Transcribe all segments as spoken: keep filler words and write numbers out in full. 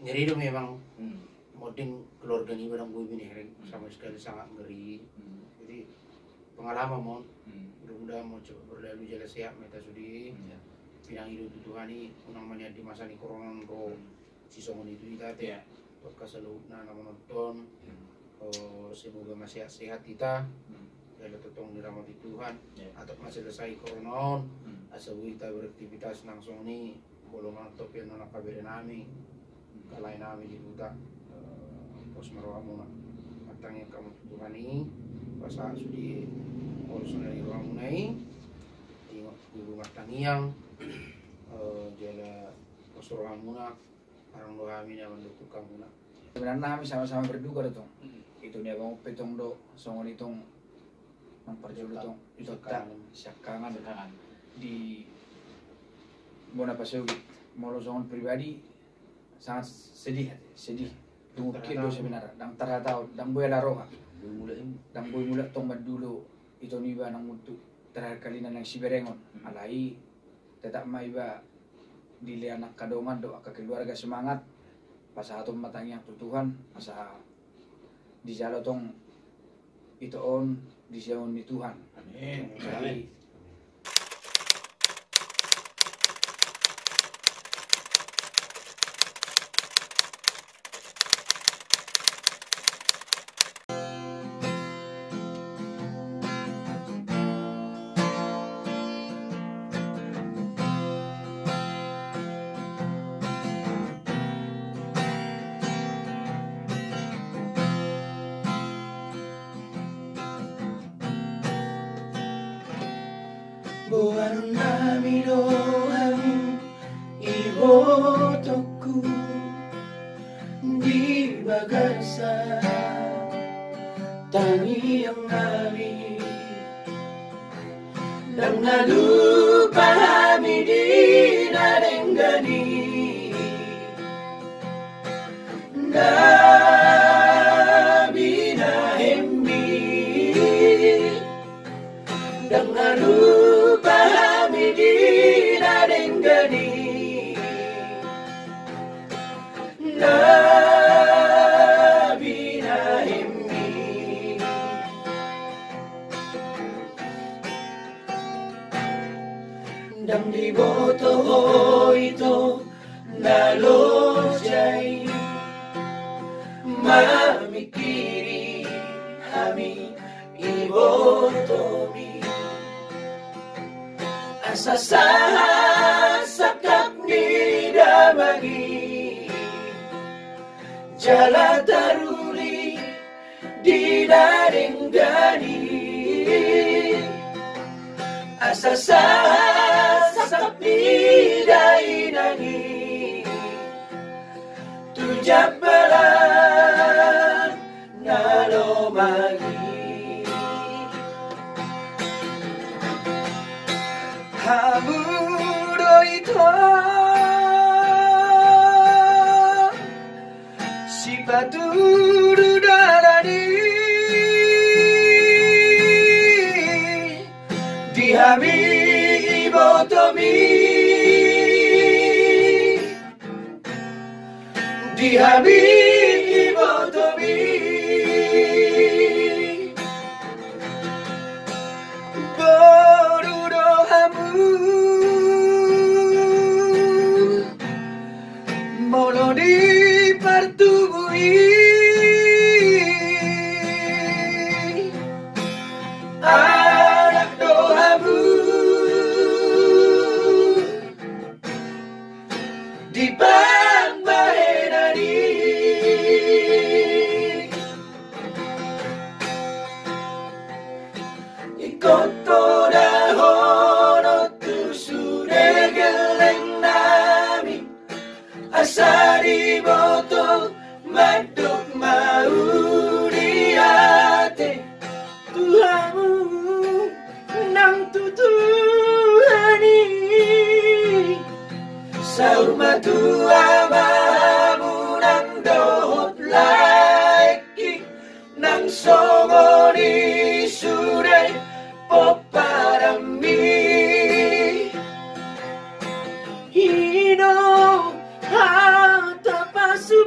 Ngeri do memang. Hmm. Monding keluarga niba, ndang boi be nian, hmm, sama sekali sangat ngeri. Hmm. Jadi pengalaman ma on. Hmm. Mudah-mudahan ma on cepat berlalu jala sehat ma hita sude. Hmm. Pinangido tu Tuhan i, unang ma nian di masa ni corona on ro, hmm, sisongon i tu hita ate. Iya. Tu angka saluhutna na manonton. Hmm. Oh, semoga ma sehat-sehat hita. Hmm. Jala tongtong diramoti Tuhan. Iya. Atap ma selesai corona on. Hmm. Asa boi hita beraktivitas nang songon i. Molo manonton pe annon angka bere nami, hmm, angka lae nami di huta, eh, pos ma rohamuna. Martangiang hamu tu Tuhan i, pasahat sude urusan ni rohamuna i, ingot tubu martangiang, eh, jala pos rohamuna, adong do hami na mandukung hamuna. Sebenarna hami sama-sama berduka do tong. Hmm. Ito ni abang on pe tong do, songon i tong, nang parjolo tong, ito ta, siangkangan. Siangkangan. Di bona pasogit, molo songon pribadi, sangat sedih, sedih. Iya. Tung ukir do sebenarna, ndang tarhatahon, ndang boi ala roha. Ndang boi mulak i. Ndang boi mulak tong mandulo, ito niba nang untuk terakhir kalina nang siberengon. Hmm. Alai, tetap ma iba dilehon angka dongan dohot angka keluarga semangat, pasahaton ma tangiang tu Tuhan, asa dijalo tong ito on di siamun ni Tuhan. Amin. Jadi, amin. Boan nami do hamu ibotongku, di bagasan tangiang nami. Ndang na lupa hami di na denggan i, na binahenmi. Ndang na lupa hami di na denggan i, na binahenmi. Ndang diboto ho ito na loja i, mamingkiri hami ibotomi. Asa sahat sangkap ni damang i, jala taruli di na denggan i. Asa sahat sangkap ni dainang i tu jampalan na lomang i. Hamu do ito sipatudu dalan i, di hami ibotomi, di hami ibotomi. Boru do hamu molo di partubu i, anak do hamu di pambahenan i. Ingkon do dohonon tu sude gelleng nami, asa diboto mandok mauliate tu hamu nang tu Tuhan i. Saur matua ma hamu nang dohot laengki, nang songon i sude pomparanmi. I do hata pasu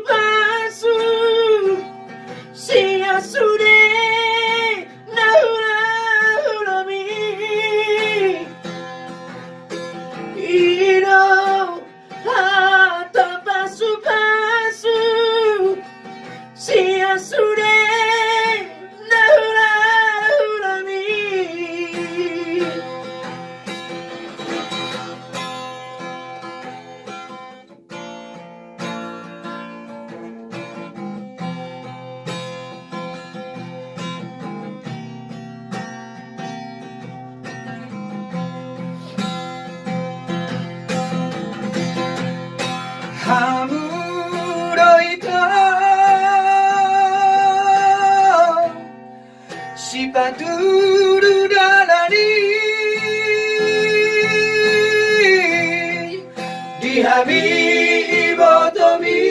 Patudu dalan i di hami ibotomi,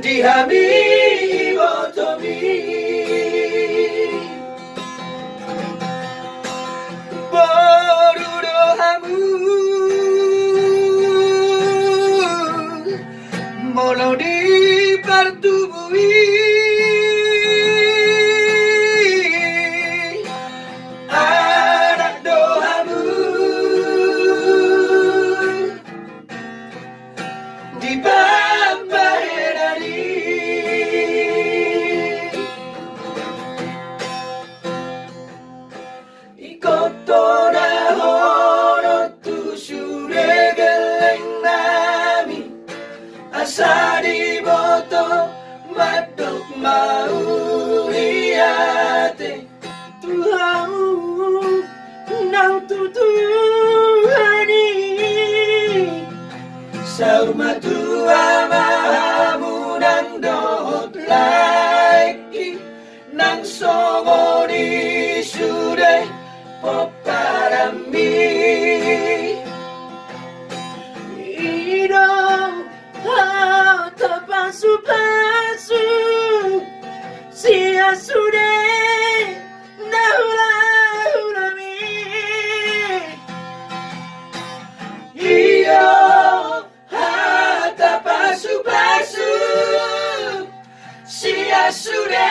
di hami ibotomi. Boru do hamu molo di partubui, anak do hamu di pambahenan i. Ingkon tonahonon tu sude gelleng nami, asa diboto mandok mauliate tu hamu nang tu Tuhan i. Saur matua ma hamu nang dohot laengki, nang songon i sude pomparanmi. I do hata pasupasu sian sude na hulahulami. I do hata pasupasu sian sude